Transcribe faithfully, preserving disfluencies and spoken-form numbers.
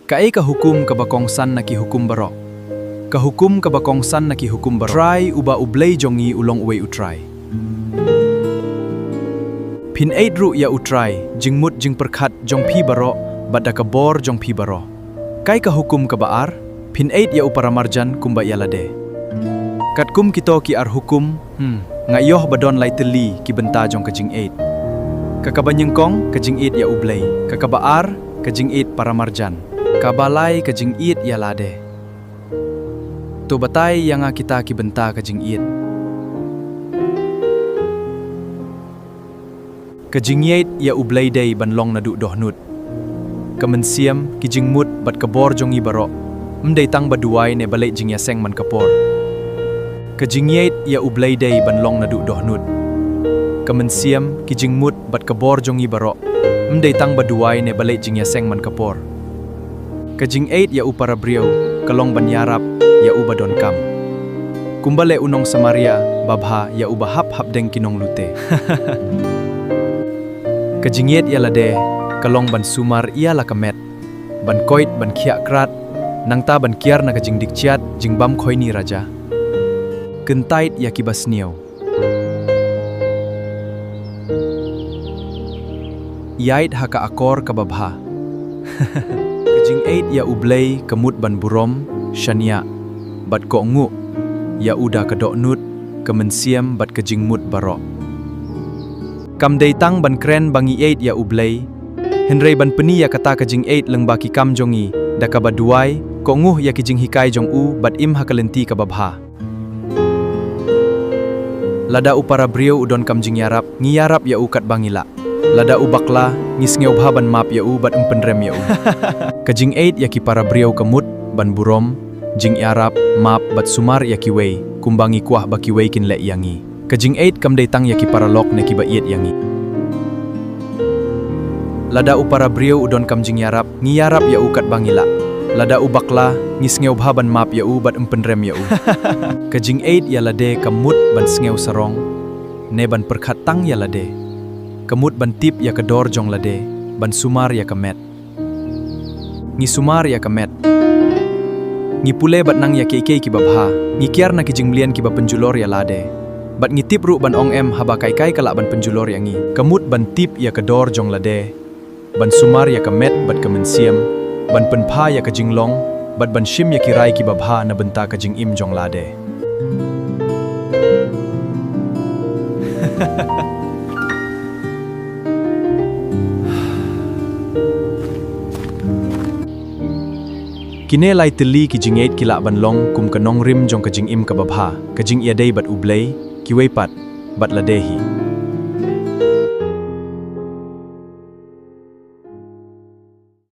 Kaei ka hukum kaba kongsan na ki hukum baroh? Ka hukum kaba kongsan na ki hukum baroh: Trai uba U Blei jong ngi u long uwei U Trai. Phin ïeit ruh ïa U Trai jingmut jingpyrkhat jong phi baroh bad da ka bor jong phi baroh. Kaei ka hukum kaba ar? Phin ïeit ïa u paramarjan kumba ïa lade. Katkum kito ki ar hukum, hmm, nga ïoh ba don lai tylli ki bynta jong ka jingïeit. Ka kaba nyngkong, ka jingïeit ïa U Blei. Ka kaba ar, ka jingïeit paramarjan. Kaba lai, ka jingïeit ïa lade. To batai ïa nga kita ki bynta ka jingïeit. Ka jingïeit ïa U Blei dei ban long naduh dohnud. Ka mynsiem, ki jingmut bad ka bor jong ngi baroh, ym dei tang ba duwai ne ba leit jingïaseng man ka por. Ka jingïeit ïa U Blei dei ban long naduh dohnud. Ka mynsiem, ki jingmut bad ka bor jong ngi baroh, ym dei tang ba duwai ne ba leit jingïaseng man ka por. Ka jingïeit ïa u parabriew ka long ban ïarap ïa uba donkam. Kumba leh u nong Samaria babha ïa uba hap hapdeng ki nonglute. Ka jingïeit ïa lade ka long ban sumar ïa la ka met, ban koit, ban khiah krad, nangta ban kiar na ka jingdikchiat jingbam khoini raja. Kyntait ïa kiba sniew. Ïeit ha ka akor kaba bha. Ka jingïeit ïa U Blei ka mut ban burom, shaniah bad kohnguh ïa u da ka dohnud, ka mynsiem bad ka jingmut baroh. Kam dei tang ban kren ba ngi ïeit ïa U Blei, hynrei ban pyni ïa kata ka jingïeit lyngba ki kam jong ngi, da kaba duwai, kohnguh ïa ki jinghikai jong u bad im ha ka lynti kaba bha. Lada u parabriew u donkam jingïarap, ngi ïarap ïa u katba ngi lah. Lada u bakla, ngi sngewbha ban map ïa u bad ym pynrem ïa u. Ka jingïeit ïa ki parabriew ka mut ban burom, jingïarap, map bad sumar ïa kiwei, kumba ngi kwah ba kiwei kin leh ïa ngi. Ka jingïeit kam dei tang ïa ki paralok ne kiba ïeit ïa ngi. Lada u parabriew u donkam jingïarap, ngi ïarap ïa u katba ngi lah. Lada u bakla, ngi sngewbha ban map ïa u bad ym pynrem ïa u. Ka jingïeit ïa lade ka mut ban sngew sarong ne ban pyrkhat tang ïa lade. Ka mut ban tip ïa ka dor jong lade, ban sumar ïa ka met. Ngi sumar ïa ka met. Ngi pule bad nang ïa kiei kiei kiba bha. Ngi kiar na ki jingmlien kiba pynjulor ïa lade. Bad ngi tip ruh ban ong em haba kai kai ka lah ban pynjulor ïa ngi. Ka mut ban tip ïa ka dor jong lade, ban sumar ïa ka met bad ka mynsiem, ban pynpha ïa ka jinglong, bad ban shim ïa ki rai kiba bha na bynta ka jingim jong lade. Kine lai tylli ki jingïeit ki lah ban long kum ka nongrim jong ka jingim kaba bha, ka jingïadei bad U Blei, kiwei pat, bad lade hi.